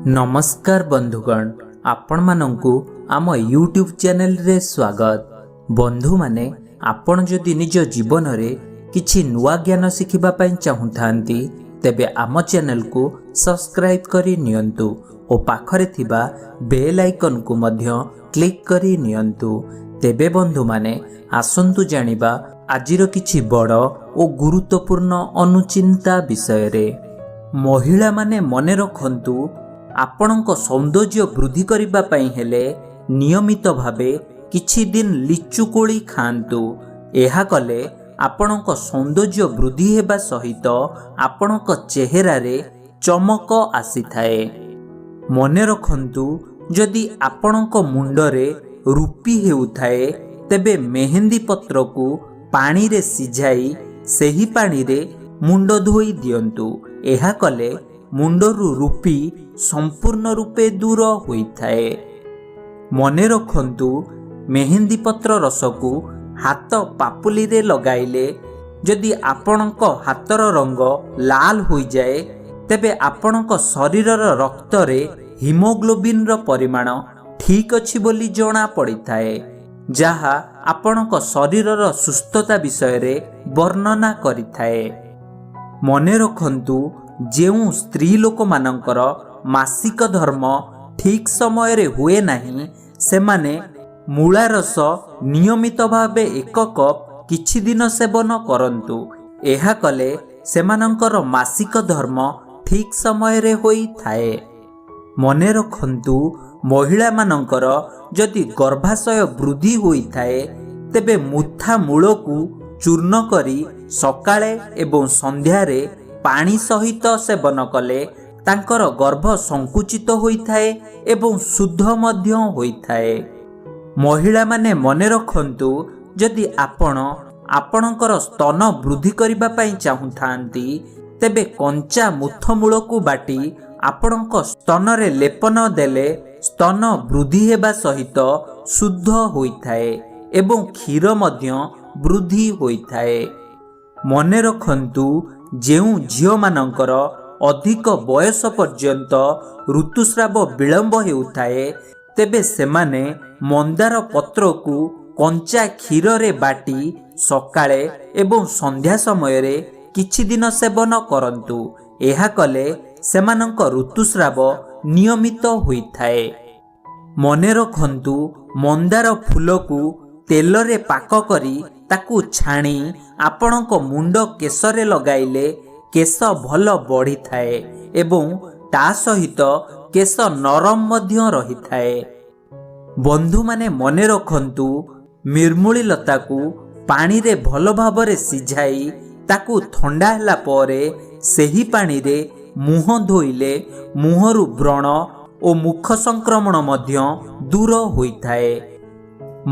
ନମସ୍କାର ବନ୍ଧୁଗଣ, ଆପଣମାନଙ୍କୁ ଆମ ୟୁଟ୍ୟୁବ୍ ଚ୍ୟାନେଲରେ ସ୍ୱାଗତ। ବନ୍ଧୁମାନେ, ଆପଣ ଯଦି ନିଜ ଜୀବନରେ କିଛି ନୂଆ ଜ୍ଞାନ ଶିଖିବା ପାଇଁ ଚାହୁଁଥାନ୍ତି, ତେବେ ଆମ ଚ୍ୟାନେଲକୁ ସବସ୍କ୍ରାଇବ୍ କରି ନିଅନ୍ତୁ ଓ ପାଖରେ ଥିବା ବେଲ୍ ଆଇକନ୍କୁ ମଧ୍ୟ କ୍ଲିକ୍ କରି ନିଅନ୍ତୁ। ତେବେ ବନ୍ଧୁମାନେ, ଆସନ୍ତୁ ଜାଣିବା ଆଜିର କିଛି ବଡ଼ ଓ ଗୁରୁତ୍ୱପୂର୍ଣ୍ଣ ଅନୁଚିନ୍ତା ବିଷୟରେ। ମହିଳାମାନେ ମନେ ରଖନ୍ତୁ, ଆପଣଙ୍କ ସୌନ୍ଦର୍ଯ୍ୟ ବୃଦ୍ଧି କରିବା ପାଇଁ ହେଲେ ନିୟମିତ ଭାବେ କିଛି ଦିନ ଲିଚୁ କୋଳି ଖାଆନ୍ତୁ। ଏହା କଲେ ଆପଣଙ୍କ ସୌନ୍ଦର୍ଯ୍ୟ ବୃଦ୍ଧି ହେବା ସହିତ ଆପଣଙ୍କ ଚେହେରାରେ ଚମକ ଆସିଥାଏ। ମନେ ରଖନ୍ତୁ, ଯଦି ଆପଣଙ୍କ ମୁଣ୍ଡରେ ରୁପି ହେଉଥାଏ, ତେବେ ମେହେନ୍ଦି ପତ୍ରକୁ ପାଣିରେ ସିଝାଇ ସେହି ପାଣିରେ ମୁଣ୍ଡ ଧୋଇ ଦିଅନ୍ତୁ। ଏହା କଲେ ମୁଣ୍ଡରୁ ରୁପି ସମ୍ପୂର୍ଣ୍ଣ ରୂପେ ଦୂର ହୋଇଥାଏ। ମନେ ରଖନ୍ତୁ, ମେହେନ୍ଦି ପତ୍ର ରସକୁ ହାତ ପାପୁଲିରେ ଲଗାଇଲେ ଯଦି ଆପଣଙ୍କ ହାତର ରଙ୍ଗ ଲାଲ ହୋଇଯାଏ, ତେବେ ଆପଣଙ୍କ ଶରୀରର ରକ୍ତରେ ହିମୋଗ୍ଲୋବିନର ପରିମାଣ ଠିକ୍ ଅଛି ବୋଲି ଜଣା ପଡ଼ିଥାଏ, ଯାହା ଆପଣଙ୍କ ଶରୀରର ସୁସ୍ଥତା ବିଷୟରେ ବର୍ଣ୍ଣନା କରିଥାଏ। ମନେ ରଖନ୍ତୁ, ଯେଉଁ ସ୍ତ୍ରୀ ଲୋକମାନଙ୍କର ମାସିକ ଧର୍ମ ଠିକ୍ ସମୟରେ ହୁଏ ନାହିଁ, ସେମାନେ ମୂଳା ରସ ନିୟମିତ ଭାବେ 1 କପ୍ କିଛି ଦିନ ସେବନ କରନ୍ତୁ। ଏହା କଲେ ସେମାନଙ୍କର ମାସିକ ଧର୍ମ ଠିକ୍ ସମୟରେ ହୋଇଥାଏ। ମନେ ରଖନ୍ତୁ, ମହିଳାମାନଙ୍କର ଯଦି ଗର୍ଭାଶୟ ବୃଦ୍ଧି ହୋଇଥାଏ, ତେବେ ମୁଥା ମୂଳକୁ ଚୂର୍ଣ୍ଣ କରି ସକାଳେ ଏବଂ ସନ୍ଧ୍ୟାରେ ପାଣି ସହିତ ସେବନ କଲେ ତାଙ୍କର ଗର୍ଭ ସଙ୍କୁଚିତ ହୋଇଥାଏ ଏବଂ ଶୁଦ୍ଧ ମଧ୍ୟ ହୋଇଥାଏ। ମହିଳାମାନେ ମନେ ରଖନ୍ତୁ, ଯଦି ଆପଣ ଆପଣଙ୍କର ସ୍ତନ ବୃଦ୍ଧି କରିବା ପାଇଁ ଚାହୁଁଥାନ୍ତି, ତେବେ କଞ୍ଚା ମୁଥମୂଳକୁ ବାଟି ଆପଣଙ୍କ ସ୍ତନରେ ଲେପନ ଦେଲେ ସ୍ତନ ବୃଦ୍ଧି ହେବା ସହିତ ଶୁଦ୍ଧ ହୋଇଥାଏ ଏବଂ କ୍ଷୀର ମଧ୍ୟ ବୃଦ୍ଧି ହୋଇଥାଏ। ମନେ ରଖନ୍ତୁ, ଯେଉଁ ଝିଅମାନଙ୍କର ଅଧିକ ବୟସ ପର୍ଯ୍ୟନ୍ତ ଋତୁସ୍ରାବ ବିଳମ୍ବ ହେଉଥାଏ, ତେବେ ସେମାନେ ମନ୍ଦାର ପତ୍ରକୁ କଞ୍ଚା କ୍ଷୀରରେ ବାଟି ସକାଳେ ଏବଂ ସନ୍ଧ୍ୟା ସମୟରେ କିଛି ଦିନ ସେବନ କରନ୍ତୁ। ଏହା କଲେ ସେମାନଙ୍କ ଋତୁସ୍ରାବ ନିୟମିତ ହୋଇଥାଏ। ମନେ ରଖନ୍ତୁ, ମନ୍ଦାର ଫୁଲକୁ ତେଲରେ ପାକ କରି ତାକୁ ଛାଣି ଆପଣଙ୍କ ମୁଣ୍ଡ କେଶରେ ଲଗାଇଲେ କେଶ ଭଲ ବଢ଼ିଥାଏ ଏବଂ ତା ସହିତ କେଶ ନରମ ମଧ୍ୟ ରହିଥାଏ। ବନ୍ଧୁମାନେ, ମନେ ରଖନ୍ତୁ, ମିର୍ମୁଳି ଲତାକୁ ପାଣିରେ ଭଲ ଭାବରେ ସିଝାଇ ତାକୁ ଥଣ୍ଡା ହେଲା ପରେ ସେହି ପାଣିରେ ମୁହଁ ଧୋଇଲେ ମୁହଁରୁ ବ୍ରଣ ଓ ମୁଖ ସଂକ୍ରମଣ ମଧ୍ୟ ଦୂର ହୋଇଥାଏ।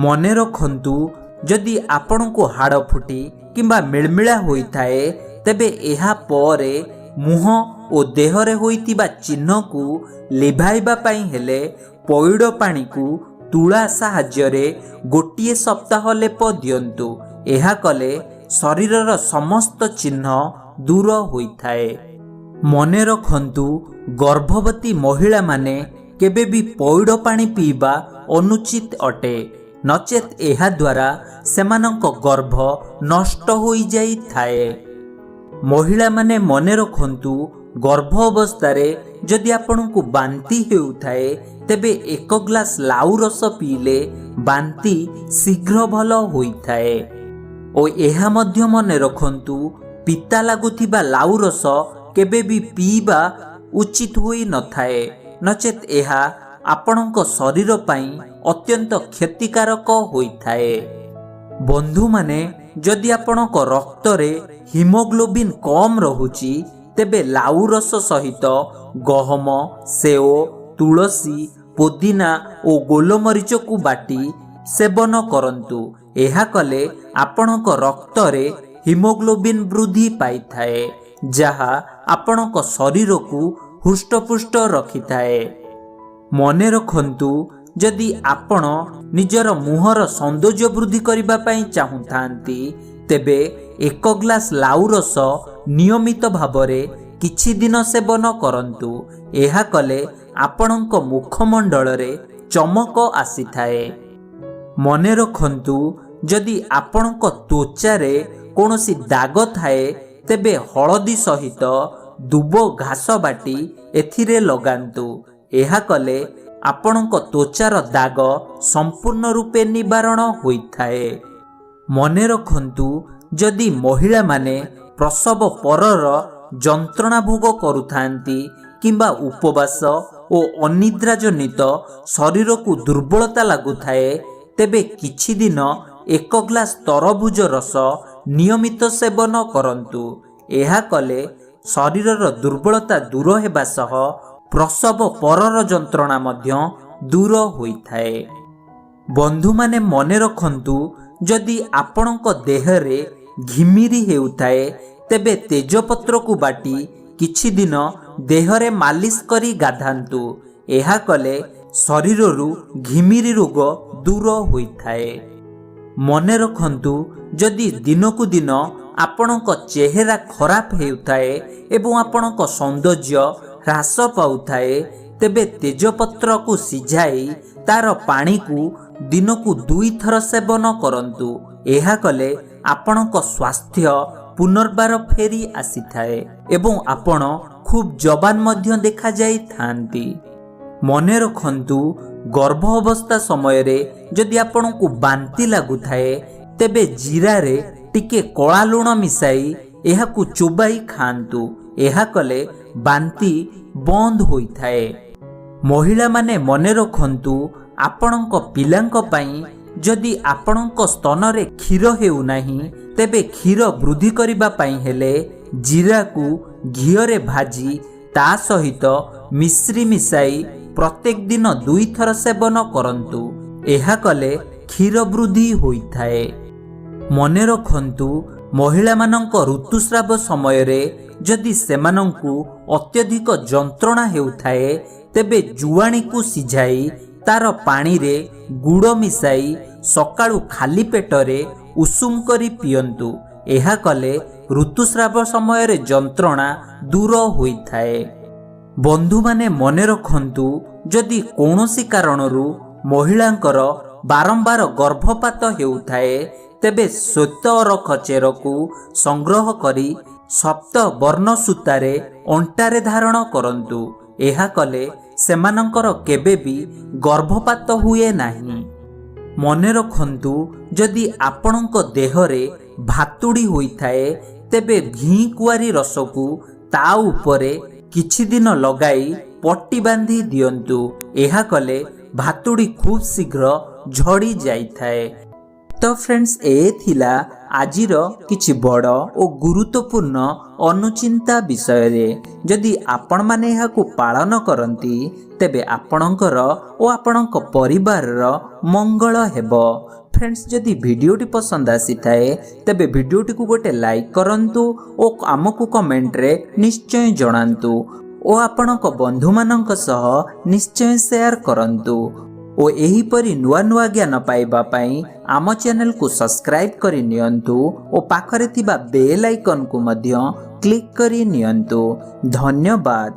ମନେ ରଖନ୍ତୁ, ଯଦି ଆପଣଙ୍କୁ ହାଡ଼ ଫୁଟି କିମ୍ବା ମିଳମିଳା ହୋଇଥାଏ, ତେବେ ଏହା ପରେ ମୁହଁ ଓ ଦେହରେ ହୋଇଥିବା ଚିହ୍ନକୁ ଲିଭାଇବା ପାଇଁ ହେଲେ ପଇଡ଼ ପାଣିକୁ ତୁଳା ସାହାଯ୍ୟରେ ଗୋଟିଏ ସପ୍ତାହ ଲେପ ଦିଅନ୍ତୁ। ଏହା କଲେ ଶରୀରର ସମସ୍ତ ଚିହ୍ନ ଦୂର ହୋଇଥାଏ। ମନେ ରଖନ୍ତୁ, ଗର୍ଭବତୀ ମହିଳାମାନେ କେବେ ବି ପଇଡ଼ ପାଣି ପିଇବା ଅନୁଚିତ ଅଟେ, ନଚେତ୍ ଏହାଦ୍ୱାରା ସେମାନଙ୍କ ଗର୍ଭ ନଷ୍ଟ ହୋଇଯାଇଥାଏ। ମହିଳାମାନେ ମନେ ରଖନ୍ତୁ, ଗର୍ଭ ଅବସ୍ଥାରେ ଯଦି ଆପଣଙ୍କୁ ବାନ୍ତି ହେଉଥାଏ, ତେବେ 1 ଗ୍ଲାସ ଲାଉ ରସ ପିଇଲେ ବାନ୍ତି ଶୀଘ୍ର ଭଲ ହୋଇଥାଏ। ଓ ଏହା ମଧ୍ୟ ମନେ ରଖନ୍ତୁ, ପିତା ଲାଗୁଥିବା ଲାଉ ରସ କେବେ ବି ପିଇବା ଉଚିତ ହୋଇନଥାଏ, ନଚେତ୍ ଏହା ଆପଣଙ୍କ ଶରୀର ପାଇଁ ଅତ୍ୟନ୍ତ କ୍ଷତିକାରକ ହୋଇଥାଏ। ବନ୍ଧୁମାନେ, ଯଦି ଆପଣଙ୍କ ରକ୍ତରେ ହିମୋଗ୍ଲୋବିନ୍ କମ୍ ରହୁଛି, ତେବେ ଲାଉ ରସ ସହିତ ଗହମ, ସେଓ, ତୁଳସୀ, ପୋଦିନା ଓ ଗୋଲମରିଚକୁ ବାଟି ସେବନ କରନ୍ତୁ। ଏହା କଲେ ଆପଣଙ୍କ ରକ୍ତରେ ହିମୋଗ୍ଲୋବିନ୍ ବୃଦ୍ଧି ପାଇଥାଏ, ଯାହା ଆପଣଙ୍କ ଶରୀରକୁ ହୃଷ୍ଟପୁଷ୍ଟ ରଖିଥାଏ। ମନେ ରଖନ୍ତୁ, ଯଦି ଆପଣ ନିଜର ମୁହଁର ସୌନ୍ଦର୍ଯ୍ୟ ବୃଦ୍ଧି କରିବା ପାଇଁ ଚାହୁଁଥାନ୍ତି, ତେବେ 1 ଗ୍ଲାସ ଲାଉ ରସ ନିୟମିତ ଭାବରେ କିଛି ଦିନ ସେବନ କରନ୍ତୁ। ଏହା କଲେ ଆପଣଙ୍କ ମୁଖମଣ୍ଡଳରେ ଚମକ ଆସିଥାଏ। ମନେ ରଖନ୍ତୁ, ଯଦି ଆପଣଙ୍କ ତ୍ୱଚାରେ କୌଣସି ଦାଗ ଥାଏ, ତେବେ ହଳଦୀ ସହିତ ଦୁବ ଘାସ ବାଟି ଏଥିରେ ଲଗାନ୍ତୁ। ଏହା କଲେ ଆପଣଙ୍କ ତ୍ୱଚାର ଦାଗ ସମ୍ପୂର୍ଣ୍ଣ ରୂପେ ନିବାରଣ ହୋଇଥାଏ। ମନେ ରଖନ୍ତୁ, ଯଦି ମହିଳାମାନେ ପ୍ରସବ ପରର ଯନ୍ତ୍ରଣା ଭୋଗ କରୁଥାନ୍ତି କିମ୍ବା ଉପବାସ ଓ ଅନିଦ୍ରା ଜନିତ ଶରୀରକୁ ଦୁର୍ବଳତା ଲାଗୁଥାଏ, ତେବେ କିଛି ଦିନ ଏକ ଗ୍ଲାସ ତରଭୁଜ ରସ ନିୟମିତ ସେବନ କରନ୍ତୁ। ଏହା କଲେ ଶରୀରର ଦୁର୍ବଳତା ଦୂର ହେବା ସହ ପ୍ରସବ ପରର ଯନ୍ତ୍ରଣା ମଧ୍ୟ ଦୂର ହୋଇଥାଏ। ବନ୍ଧୁମାନେ, ମନେ ରଖନ୍ତୁ, ଯଦି ଆପଣଙ୍କ ଦେହରେ ଘିମିରି ହେଉଥାଏ, ତେବେ ତେଜପତ୍ରକୁ ବାଟି କିଛି ଦିନ ଦେହରେ ମାଲିସ କରି ଗାଧାନ୍ତୁ। ଏହା କଲେ ଶରୀରରୁ ଘିମିରି ରୋଗ ଦୂର ହୋଇଥାଏ। ମନେ ରଖନ୍ତୁ, ଯଦି ଦିନକୁ ଦିନ ଆପଣଙ୍କ ଚେହେରା ଖରାପ ହେଉଥାଏ ଏବଂ ଆପଣଙ୍କ ସୌନ୍ଦର୍ଯ୍ୟ ହ୍ରାସ ପାଉଥାଏ, ତେବେ ତେଜପତ୍ରକୁ ସିଝାଇ ତାର ପାଣିକୁ ଦିନକୁ ଦୁଇଥର ସେବନ କରନ୍ତୁ। ଏହା କଲେ ଆପଣଙ୍କ ସ୍ୱାସ୍ଥ୍ୟ ପୁନର୍ବାର ଫେରି ଆସିଥାଏ ଏବଂ ଆପଣ ଖୁବ୍ ଯବାନ ମଧ୍ୟ ଦେଖାଯାଇଥାନ୍ତି। ମନେ ରଖନ୍ତୁ, ଗର୍ଭ ଅବସ୍ଥା ସମୟରେ ଯଦି ଆପଣଙ୍କୁ ବାନ୍ତି ଲାଗୁଥାଏ, ତେବେ ଜିରାରେ ଟିକେ କଳା ଲୁଣ ମିଶାଇ ଏହାକୁ ଚୋବାଇ ଖାଆନ୍ତୁ। ଏହା କଲେ ବାନ୍ତି ବନ୍ଦ ହୋଇଥାଏ। ମହିଳାମାନେ, ମନେ ରଖନ୍ତୁ, ଆପଣଙ୍କ ପିଲାଙ୍କ ପାଇଁ ଯଦି ଆପଣଙ୍କ ସ୍ତନରେ କ୍ଷୀର ହେଉନାହିଁ, ତେବେ କ୍ଷୀର ବୃଦ୍ଧି କରିବା ପାଇଁ ହେଲେ ଜିରାକୁ ଘିଅରେ ଭାଜି ତା ସହିତ ମିଶ୍ରି ମିଶାଇ ପ୍ରତ୍ୟେକ ଦିନ ଦୁଇଥର ସେବନ କରନ୍ତୁ। ଏହା କଲେ କ୍ଷୀର ବୃଦ୍ଧି ହୋଇଥାଏ। ମନେ ରଖନ୍ତୁ, ମହିଳାମାନଙ୍କ ଋତୁସ୍ରାବ ସମୟରେ ଯଦି ସେମାନଙ୍କୁ ଅତ୍ୟଧିକ ଯନ୍ତ୍ରଣା ହେଉଥାଏ, ତେବେ ଜୁଆଣିକୁ ସିଝାଇ ତାର ପାଣିରେ ଗୁଡ଼ ମିଶାଇ ସକାଳୁ ଖାଲି ପେଟରେ ଉଷୁମ କରି ପିଅନ୍ତୁ। ଏହା କଲେ ଋତୁସ୍ରାବ ସମୟରେ ଯନ୍ତ୍ରଣା ଦୂର ହୋଇଥାଏ। ବନ୍ଧୁମାନେ, ମନେ ରଖନ୍ତୁ, ଯଦି କୌଣସି କାରଣରୁ ମହିଳାଙ୍କର ବାରମ୍ବାର ଗର୍ଭପାତ ହେଉଥାଏ, ତେବେ ଶ୍ୱେତ ଅରଖ ଚେରକୁ ସଂଗ୍ରହ କରି ସପ୍ତ ବର୍ଣ୍ଣ ସୂତାରେ ଅଣ୍ଟାରେ ଧାରଣ କରନ୍ତୁ। ଏହା କଲେ ସେମାନଙ୍କର କେବେ ବି ଗର୍ଭପାତ ହୁଏ ନାହିଁ। ମନେ ରଖନ୍ତୁ, ଯଦି ଆପଣଙ୍କ ଦେହରେ ଭାତୁଡ଼ି ହୋଇଥାଏ, ତେବେ ଘି କୁଆରୀ ରସକୁ ତା ଉପରେ କିଛି ଦିନ ଲଗାଇ ପଟି ବାନ୍ଧି ଦିଅନ୍ତୁ। ଏହା କଲେ ଭାତୁଡ଼ି ଖୁବ୍ ଶୀଘ୍ର ଝଡ଼ି ଯାଇଥାଏ। ତ ଫ୍ରେଣ୍ଡସ୍, ଏ ଥିଲା ଆଜିର କିଛି ବଡ଼ ଓ ଗୁରୁତ୍ୱପୂର୍ଣ୍ଣ ଅନୁଚିନ୍ତା ବିଷୟରେ। ଯଦି ଆପଣମାନେ ଏହାକୁ ପାଳନ କରନ୍ତି, ତେବେ ଆପଣଙ୍କର ଓ ଆପଣଙ୍କ ପରିବାରର ମଙ୍ଗଳ ହେବ। ଫ୍ରେଣ୍ଡସ୍, ଯଦି ଭିଡ଼ିଓଟି ପସନ୍ଦ ଆସିଥାଏ, ତେବେ ଭିଡ଼ିଓଟିକୁ ଗୋଟେ ଲାଇକ୍ କରନ୍ତୁ ଓ ଆମକୁ କମେଣ୍ଟରେ ନିଶ୍ଚୟ ଜଣାନ୍ତୁ ଓ ଆପଣଙ୍କ ବନ୍ଧୁମାନଙ୍କ ସହ ନିଶ୍ଚୟ ସେୟାର କରନ୍ତୁ ଓ ଏହିପରି ନୂଆ ନୂଆ ଜ୍ଞାନ ପାଇବା ପାଇଁ ଆମ ଚ୍ୟାନେଲକୁ ସବସ୍କ୍ରାଇବ୍ କରି ନିଅନ୍ତୁ ଓ ପାଖରେ ଥିବା ବେଲ୍ ଆଇକନ୍କୁ ମଧ୍ୟ କ୍ଲିକ୍ କରି ନିଅନ୍ତୁ। ଧନ୍ୟବାଦ।